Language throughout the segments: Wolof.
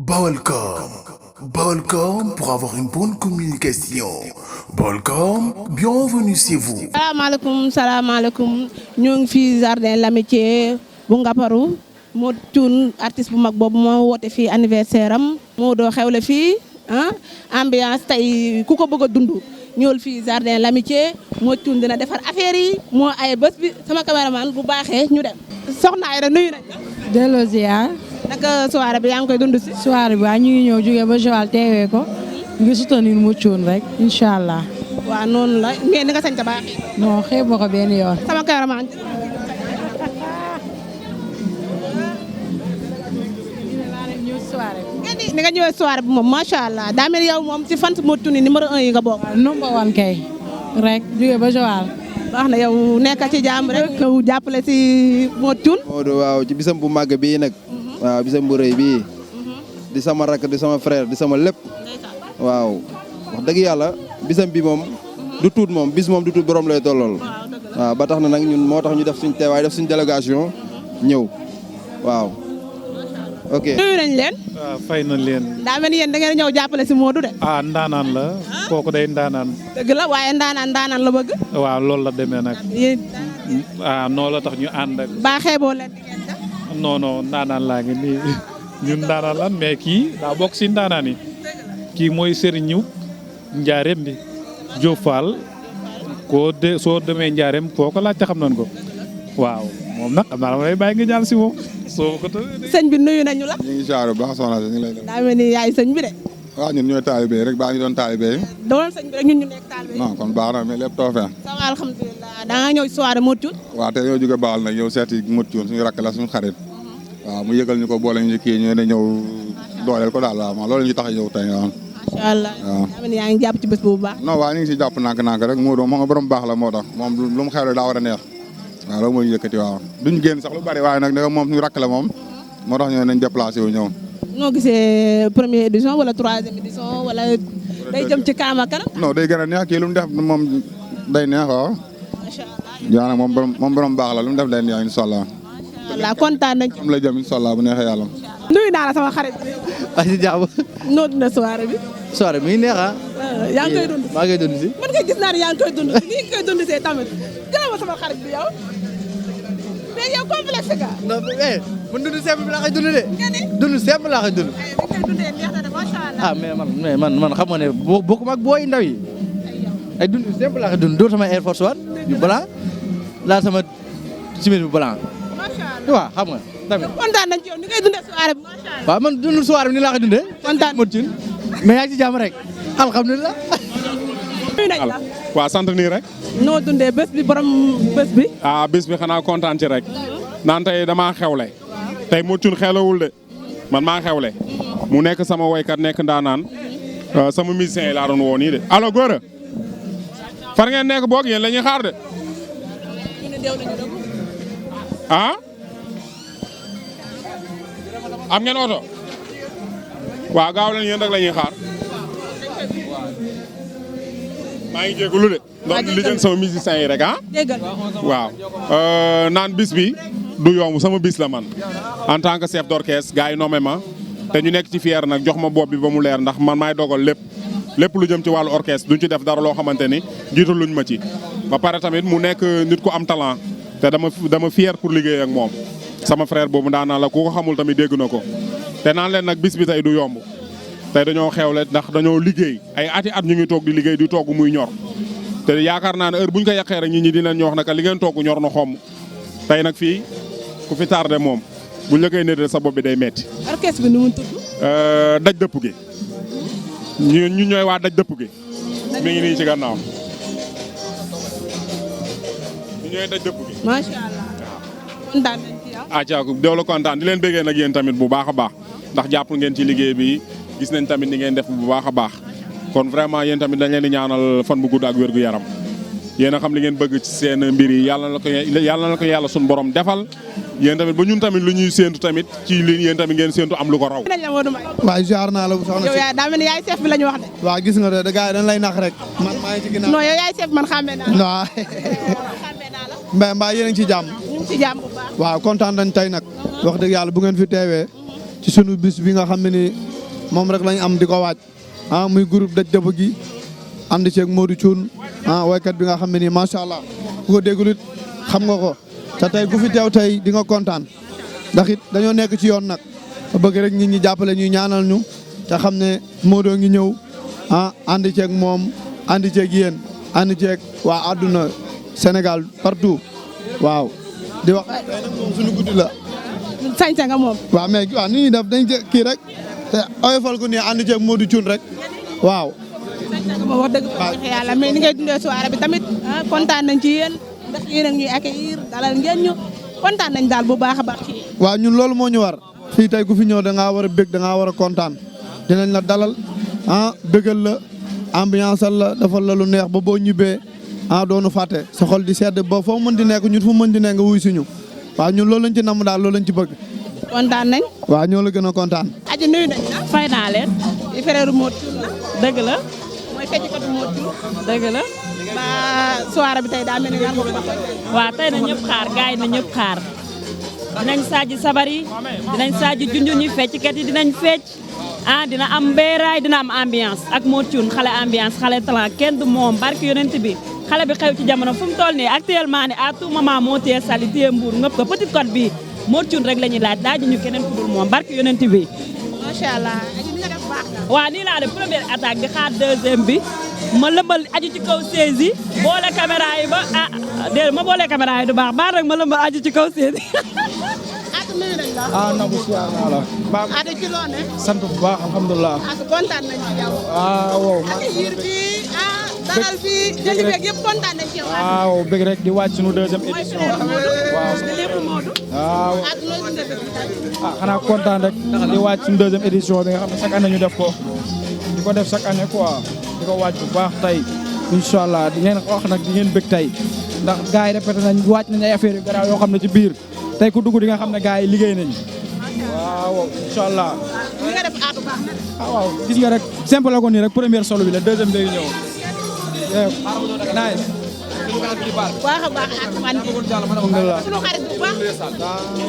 Balcom. Balcom pour avoir une bonne communication. Balcom, bienvenue chez vous. salaamaaleykum ñu ngi fi jardin l'amitié bu Ngaparou moo Thioune artiste bu mag boobu moo woote fii anniversaire am moo doo xewle fii ambiance tey ku ko bëgg a dund ñëwal fii jardin l'amitié moo Thioune dina defar affaire yi moo ay bés bi sama caméraman bu baaxee ñu dem soxna Aïda nuyu nañ la. delloo ziar. naka soirée bi yaa ngi koy dund si. soirée bi ñu ngi ñëw jógee ba Joal teewee ko ngi soutenir mu Thioune rek incha allah. waaw noonu la ngeen di nga sañ ta baaxee. non xeeb ma ko benn yoon. sama caméraman. ni nga ñëwee soirée bi moom macha allah daa mel yow moom ci fan moo Thioune numéro 1 yi nga bokk. number one kay rek jógee ba Joal. baax na yow nekk ci jàmm rek ñëw jàppale si moo Thioune. Modou waaw ci bisam bu màgg bii nag. waaw bisam bu rëy bii. di sama rakk di sama frère di sama lépp. waaw wax dëgg yàlla bisam bi moom. du tuut moom bis moom du tuut borom lay tollool. waaw ba tax na nag ñun moo tax ñu def suñ teewaay def suñ délégation ñëw waaw. ok nuyu nañ leen. waaw fay na leen. daa mel ni yéen da ngeen ñëw jàppale si Modou de. ndaanaan la kooku day ndaanaan. dëgg la waaye ndaanaan la bëgg. waaw loolu la demee nag. yéen. noo la tax ñu ànd ak. baaxee boo leen di ngeen def. non ndaanaan laa ngi nii ñun ndaanaan lan mais kii daa bokk si ndaanaan yi. kii mooy Serigne Njaareem bi. Diop Fall soo demee Njaareem foo ko laajte xam nañ ko waaw moom nag xam naa dama lay bàyyi nga ñaan si moom soo ko sëñ bi nuyu nañu la. ñu ngi saaru baax soxna si ñu ngi lay def. daa mel ni yaay sëñ bi de. waaw ñun ñooy taalibe rek baa ñu doon taalibe. doon sëñ bi rek ñun ñu nekk taalibe. non kon baax na mais lépp too fee. ça va alhamdulilah da nga ñëw soirée moo Thioune. waaw te ñoo jóge baal nag ñëw seeti Modou Thioune suñu rakk la suñu xarit. waaw mu yëgal ñu ko boole ñu kii ñu ne ñëw dooleel ko daal waaw loolu ñu tax a ñëw tey waaw. macha allah waaw daa mel ni yaa ngi jàpp ci bés bu baax. non waaw ñu ngi si jàpp nànk-nànk rek Modou moom nga borom baax la moo tax moom lu mu xewle daa war a neex waaw loolu moo ñu yëkkati waaw duñ génn sax lu bari waaye nag da moom suñu rakk la moom moo tax ñoo nañ déplacé wu ñëw. noo gisee première édition wala troisième édition wala day jëm ci kaam ak kanam. non day gën a neex kii lu mu def moom day neex waaw. macha allah yaa moom borom baax la lu mu def day neex incha allah. macha allah kontaan nañ ci. am la jëm incha allah bu neexee yàlla. nuyu naa la sama xarit bi. waa si jàmm. noo dundee soirée bi. soirée mi ngi neex ah. yaa ngi koy dund. maa ngi koy dund si. man kay gis naa ne yaa ngi koy dund nii nga koy dund see tamit jëlee ma sama xarit bi yow mais yow complexe ka. non man dund simple laa koy dund de. nga ni. dund simple laa koy dund. bi nga koy dundee neex na de macha allah. ah mais man xam nga ne bokkuma ak booy ndaw yi ay dund simple laa koy dund dóor sama Air Force One yu blanc laal sama chemise bu blanc macha allah waaw xam nga tamit. kontaan nañ ci yow ni ngay dundee soirée bi macha allah. waaw man dund soirée bi ni laa koy dundee. kontaan Modou Thioune mais yaa ngi ci jàmm rek alhamdulilah. nuyu nañ la. waaw sant nii rek. noo dundee bés bi borom bés bi. bés bi xanaa kontaan ci rek. naan tey damaa xewle. tey Modou Thioune xewlewul de man maa xewle. mu nekk sama woykat nekk ndaanaan sama musicien yi laa doon woo nii de allo góor far ngeen nekk boog yéen la ñuy xaar de. am ngeen oto. waaw gaaw leen yéen rek la ñuy xaar. maa ngi jégalu de. donc li jël sama musicien yi rek déggal waaw naan bis bi du yomb sama bis la man en tant que chef d'orchestre gars yi nommé ma te ñu nekk ci fier nag jox ma bopp bi ba mu leer ndax man maay dogal lépp lu jëm ci wàllu orchestre duñ ci def dara loo xamante ni jiitu luñ ma ci. ba pare tamit mu nekk nit ku am talent te dama fier pour liggéey ak moom sama frère boobu daanaa la ku ko xamul tamit dégg na ko te naan leen nag bis bi tey du yomb tey dañoo xewle ndax dañoo liggéey ay ati at ñu ngi toog di liggéey di togg muy ñor. te yaakaar naa ne heure bu ñu ko yàqee rek nit ñi dinañ ñu wax naka li ngeen togg ñor na xomm tey nag fii ku fi tardé moom buñ la koy néetee sa bopp bi day metti orchestre bi nu mu tudd. daj dëpp gi ñu ñooy waa daj dëpp gi mi ngi nii ci gannaaw ñu ñooy daj dëpp gi. macha allah kontaan nañ ci yow. caaku dew la kontaan di leen béggee nag yéen tamit bu baax a baax ndax jàpp ngeen ci liggéey bi gis nañ tamit ni ngeen def bu baax a baax. kon vraiment yéen tamit dañ leen di ñaanal fan bu gudd ak wér gu yaram yéen a xam li ngeen bëgg ci seen mbir yi yàlla na ko yàlla suñu borom defal yéen tamit ba ñun tamit lu ñuy séentu tamit ci li yéen tamit ngeen séentu am lu ko raw. waaw ziar naa la soxna yow yaa daa mel ni yaay chef bi la ñu wax de. waaw gis nga de gars yi dañ lay nax rek man maa ngi ci ginnaaw. non yow yaay chef man xàmmee naa la. non xàmmee naa la. mbaa yéen a ngi ci jàmm. ñu ngi ci jàmm bu baax. waaw kontaan nañ tey nag wax dëgg yàlla bu ngeen fi teewee ci sunu bis bi nga xam ne ni moom rek lañ am di ko waaj muy groupe daj dëbb gi ànd ceeg Modou Thioune waykat bi nga xam ne nii macha allah ku ko déggul it xam nga ko te tey ku fi teew tey di nga kontaan ndax it dañoo nekk ci yoon nag bëgg rek nit ñi jàppale ñu ñaanal ñu te xam ne Modou ngi ñëw ànd ceeg moom ànd ceeg yéen ànd ceeg waa àdduna Sénégal partout waaw di wax tey nag moom suñu guddi la. sañse nga moom. waaw mais waaw ni ñuy def dañ kii rek te oyofal ko nii ànd ceeg Modou Thioune rek waaw. moom wax dëgg fa yàlla mais ni ngay dundee soirée bi tamit kontaan nañ ci yéen ndax yéen ak ñuy accueillir dalal ngeen ñu kontaan nañ daal bu baax a baax ci yéen. waaw ñun loolu moo ñu war fii tey ku fi ñëw da ngaa war a bég da ngaa war a kontaan dinañ la dalal bégal la ambiance la defal la lu neex ba boo ñibbee doonu fàtte sa xol di sedd ba foo mën di nekk ñun fu mën di nekk nga wuy suñu waaw ñun loolu lañ ci namm daal loolu lañ ci bëgg. kontaan nañ. waaw ñoo la gën a kontaan. aji nuyu nañ la. fay naa leen. di frère Modou Thioune la. dëgg la. mooy fecckatu Modou Thioune. dëgg la. ba soirée bi tey daa mel ni nga ko waaw tey na ñëpp xaar gars yi na ñëpp xaar dinañ sajji sabar yi dinañ sajji junjun yi fecckat yi dinañ fecc dina am mbéeraay dina am ambiance ak Modou Thioune xale ambiance xale talent kenn du moom barki yonent bi xale bi xew ci jamono fu mu toll nii actuellement ni à tout moment moo téye Saly téye Mbour ngëpp ko Petite Côte bi Modou Thioune rek la ñuy laaj ñu keneen ku dul moom barki yonent bi. macha allah aji ni nga def baax na. waaw nii laa def première attaque di xaar deuxième bi ma lëmbal aju ci kaw 16 yi boole caméra yi ba déedéet ma boole caméra yi du baax baax rek ma lëmbal aju ci kaw 16 yi. Atou nuyu nañ la. Nabou siyaar naa la. Atou ci loo ne. sant bu baax alhamdulilah. Atou kontaan nañ ci yow. waaw. accueillir fii dalal fii jëli beeg yëpp kontaan nañ ci yow. waaw bëgg rek di wàcc sunu deuxième édition. waaw lépp Modou. waaw. Atou nooy dundee bés bi tey. xanaa kontaan rek di wàcc suñu deuxième édition bi nga xam ne chaque année ñu def ko di ko def chaque année quoi di ko wàcc bu baax tey incha allah di ngeen wax nag di ngeen bëgg tey ndax gars yi répété nañ wàcc nañ ay affaire yu garaaw yoo xam ne ci biir tey ku dugg di nga xam ne gars yi liggéey nañ waaw incha allah. li nga def Atou baax na de. waaw gis nga rek simple la ko nii rek première solo bi la deuxième day ñëw. nice. baax a baax Atou man suñu xarit bu baax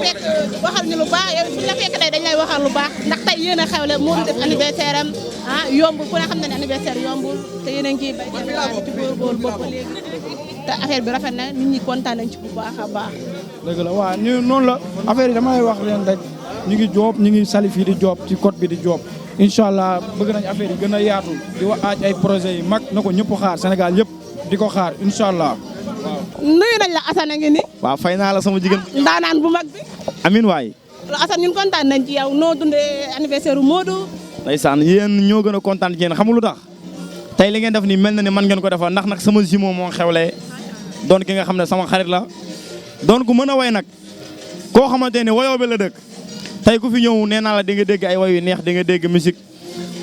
fekk waxal ñu lu baax yow suñu la fekk tey dañ lay waxal lu baax ndax tey yéen a xewle moo def anniversaire am yombul ku ne xam na ne anniversaire yombul te yéen a ngi ciy bay ci góorgóorlu bopp léegi te affaire bi rafet na nit ñi kontaan nañ ci bu baax a baax. dëgg la waaw ñu noonu la affaire yi damay wax leen rek ñu ngi joob ñu ngi Saly fii di joob ci côte bi di joob incha allah bëgg nañ affaire yi gën a yaatu di wax ay projets yi mag na ko ñëpp xaar Sénégal yëpp di ko xaar incha allah. nuyu nañ la Assane a ngi ni. waaw fay naa la sama jigéen. ndaanaan bu mag bi. amin waay. loolu Assane ñun kontaan nañ ci yow noo dundee anniversaire Modou. ndeysaan yéen ñoo gën a kontaan ci yéen xamul lu tax tey li ngeen def nii mel na ni man ngeen ko defal ndax nag sama jumeau moo xewlee doon ki nga xam ne sama xarit la doon ku mën a way nag koo xamante ne wayoo bi la dëkk tey ku fi ñëw nee naa la di nga dégg ay way yu neex di nga dégg musique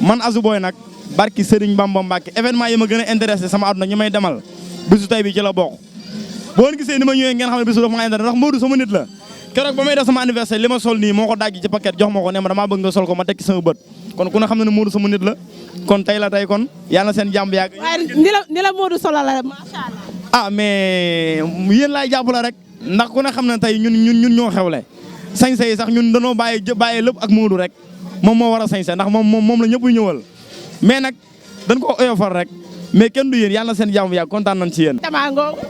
man Azou Boy nag barki Serigne Bamba Mbacke événement yi ma gën a intéressé sama àdduna ñi may demal bisu tey bi ci la bokk boo gisee ni ma ñëwee ngeen xam ne bisu dafa ma intéressé ndax Modou sama nit la keroog ba may def sama anniversaire li ma sol nii moo ko dagg ci paquet jox ma ko ne ma damaa bëgg nga sol ko ma tekki sama bët kon ku ne xam na ne Modou sama nit la kon tey la tey kon yàlla na seen jàmm yàgg. waaye ni la Modou solo la macha allah. mais yéen laay jàppale rek ndax ku ne xam ne tey ñun ñoo xewle sañse yi sax ñun dañoo bàyyi lépp ak Modou rek moom moo war a sañse ndax moom la ñëpp ñëwal mais nag dañ ko oyofal rek mais kenn du yéen yàlla na seen jàmm yàgg kontaan nañ ci yéen.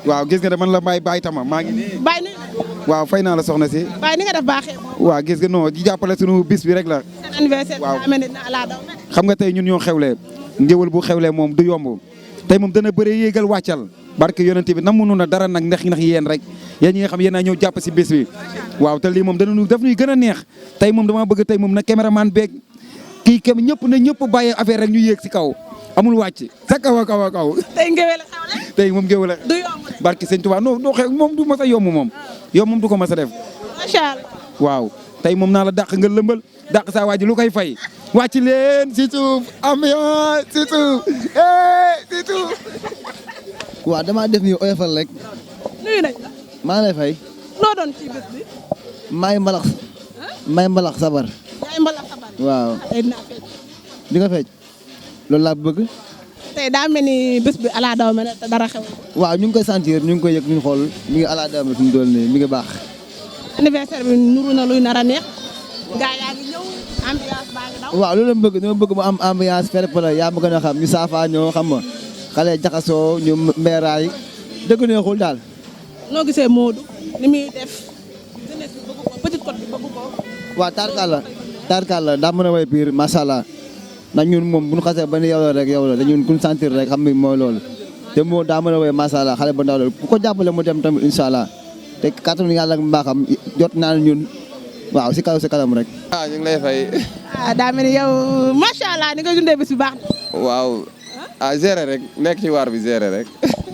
waaw gis nga de man la Baye Tama maa ngi nii. Baye nuyu waaw fay naa la soxna si. Baye ni nga def baaxee. waaw gis nga non di jàppale sunu bis bi rek la. seen anniversaire bi amee na laa daw. xam nga tey ñun ñoo xewlee ngéwal bu xewlee moom du yomb tey moom dana bëre yéegal wàccal barke yonente bi namu na dara nag ndax yéen rek yéen ñi nga xam yéen a ñëw jàpp si bis bi waaw te lii moom daf ñuy gën a neex tey moom dama bëgg tey moom na caméraman beeg kii kem ñëpp bàyyee affaire rek ñu yéeg si kaw amul wàcc sa kaw a kaw. tey ngéwél xewle. tey moom ngéwél du yomb barke sëñ Tuubaa non xew moom du mas a yomb moom yow moom du ko mas a def. macha allah. waaw tey moom naa la dàq nga lëmbal dàq saa waa ji lu koy fay wàcc leen si suuf ambiance si suuf si suuf. waaw damaa def nii oyofal rek. nuyu nañ la. maa ngi lay fay. loo doon ci bés bi. maay mbalax sabar. yaay mbalax sabar. waaw. tey dinaa fecc. di nga fecc loolu laa bëgg. tey daa mel ni bés bi ala daw mel te dara xew. waaw ñu ngi koy sentir ñu ngi koy yëg ñu ngi xool mi ngi ala daw fi mu dool nii mi ngi baax. anniversaire bi nuru na luy nar a neex. gaa yaa ngi ñëw ambiance baa ngi daw. waaw loolu la bëgg dama bëgg mu am ambiance fair play yaa ma gën a xam ñu saafa ñoo xam nga xale jaxasoo ñu mbeeraay dëgg neexul daal. noo gisee Modou ni muy def jeunesse bi bëgg ko Petite Côte bi bëgg ko. waaw tarkal la daa mën a way pire macha allah ndax ñun moom bu ñu xasee ba ni yow la rek yow la dañu kun sentir rek xam ni mooy loolu te moo daa mën a way macha allah xale ba ndaw la bu ko jàppale mu dem tamit incha allah te kàttanu yàlla ak mbaaxam jot naa ne ñun waaw si kaw si kanam rek. ñu ngi lay fay. daa mel ni yow macha allah ni nga dundee bés bi baax na. waaw gérer rek nekk ci waar bi gérer rek.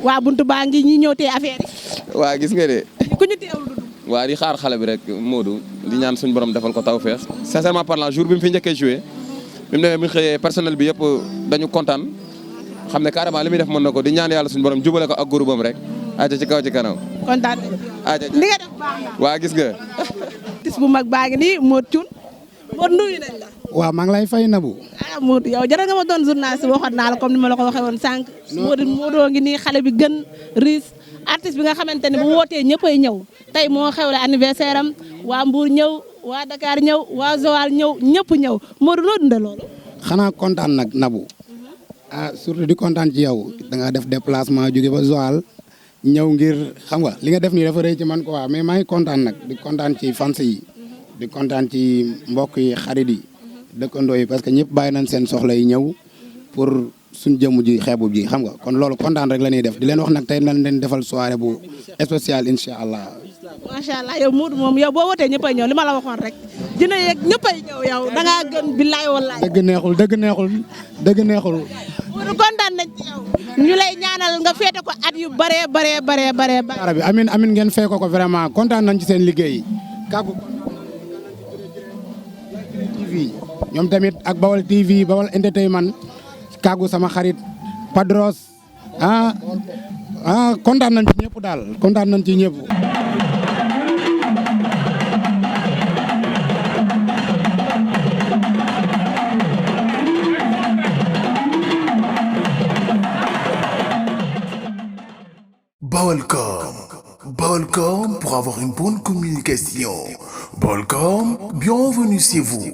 waa buntu baa ngi ñi ñëw tee affaire yi. waa gis nga de. ku ñu teewul du dugg. waa di xaar xale bi rek Modou di ñaan suñu borom defal ko tawfeex sincèrement parlant jour bi mu fi njëkkee joué bi mu demee bi ñu xëyee personnel bi yëpp dañu kontaan xam ne carrément li muy def mën na ko di ñaan yàlla suñu borom jubale ko ak groupe am rek aja ci kaw ci kanam. kontaan aja li nga def baax na. waa gis nga. tis bu mag baa ngi nii Modou Thioune Modou nuyu nañ la. waaw maa ngi lay fay Nabou. Modou yow jërë nga ma doon journaliste waxoon naa la comme ni ma la ko waxee woon sànq. Modou ngi nii xale bi gën riis artiste bi nga xamante ne bu wootee ñëppay ñëw tey moo xewle anniversaire am waa Mbour ñëw waa Dakar ñëw waa Joal ñëw ñëpp ñëw Modou noo dundee loolu. xanaa kontaan nag Nabou surtout di kontaan ci yow da nga def déplacement jóge ba Joal ñëw ngir xam nga li nga def nii dafa rëy ci man quoi mais maa ngi kontaan nag di kontaan ci fans yi di kontaan ci mbokk yi xarit yi dëkkandoo yi parce que ñëpp bàyyi nañ seen soxla yi ñëw pour suñ jëmm ji xeebu ji xam nga kon loolu kontaan rek la ñuy def di leen wax nag tey nañ leen defal soirée bu spéciale incha allah. macha allah yow Modou moom yow boo wootee ñëppay ñëw li ma la waxoon rek dina yeeg ñëppay ñëw yow da ngaa gën billaay wallaay. dëgg neexul. Modou kontaan nañ ci yow ñu lay ñaanal nga féete ko at yu bare. amiin ngeen fee ko vraiment kontaan nañ ci seen liggéey kàggu TV ñoom tamit ak Bawal TV Bawal Entertainment kàggu sama xarit Padros kontaan nañ ci ñëpp daal kontaan nañ ci ñëpp. Balcom pour avoir une bonne communication. Balcom, bienvenue chez vous.